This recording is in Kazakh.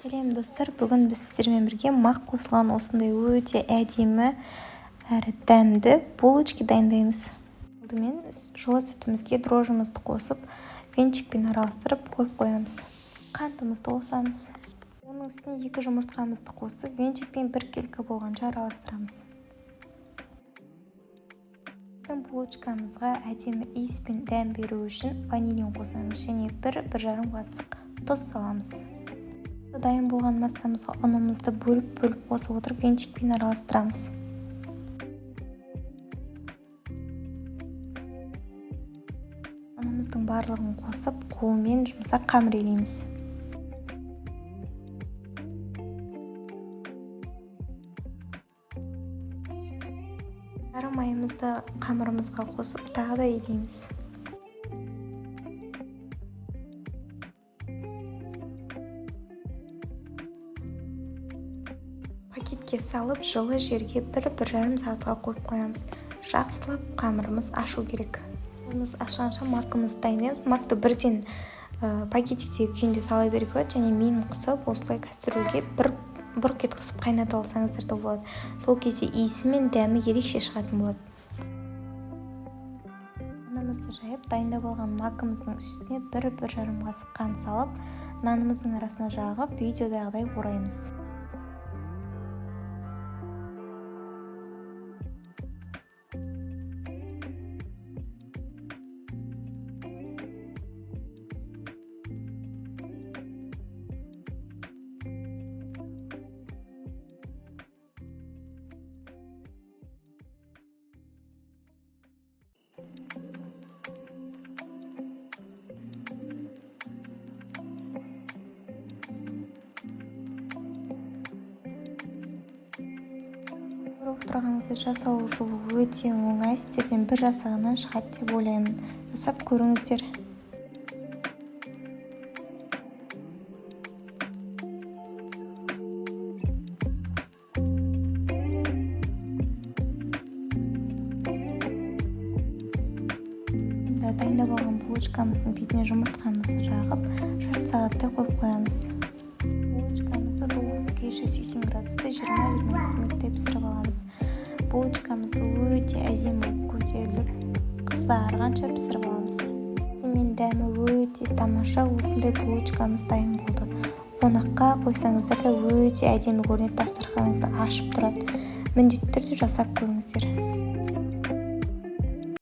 Сәлем, достар! Бүгін біз сіздермен бірге мак қосылған осындай өте әдемі әрі дәмді булочки дайындаймыз. Алдымен жылы сүтімізге дрожжымызды қосып, венчикпен араластырып қойып қоямыз. Қантымызды қосамыз. Оның үстіне 2 жұмыртқамызды қосып, венчикпен біркелкі болғанша араластырамыз. Біздің булочкамызға әдемі иіс пен дәм беру үшін ванилин қосамыз және 1-1,5 қасық тұз саламыз. Дайын болған массамызға ұнымызды бөліп-бөліп қосып отырып, венчикпен араластырамыз. Ұнымыздың барлығын қосып, қолмен жұмсақ қамыр илейміз. Сары майымызды қамырымызға қосып, тағы да илейміз. Пакетке салып, жылы жерге 1-1,5 сағатқа қойып қоямыз. Жақсылап қамырымыз ашу керек. Қамырымыз ашқанша макымызды дайындаймыз. Макты бірден пакетиктегі күйінде сала беруге болады және мен құсап осылай кастрюльге бір бұрқ еткізіп қайнатып алсаңыздар да болады. Сол кезде иісі мен дәмі ерекше шығатын болады. Нанымызды жайып, дайындап алған макымыздың үстіне 1-1,5 қасық қант салып, нанымыздың арасына жағып, видеодағыдай ораймыз. Көріп отырғаныңыздай, жасау жолы өте оңай, сіздерден бір жасағаннан шығады деп ойлаймын. Жасап көріңіздер. Дайындап алған булочкамыздың бетіне жұмыртқамызды жағып, жарты сағаттай қойып қоямыз. Булочкамызды духовкаға 180 градуста 20-25 минуттай пісіріп аламыз. Булочкамыз өте әдемі болып көтеріліп, қызарғанша пісіріп аламыз. Мен дәмі өте тамаша осындай булочкамыз дайын болды. Қонаққа қойсаңыздар да өте әдемі көрінеді, дастарханыңызды ашып тұрады. Міндетті түрде жасап көріңіздер.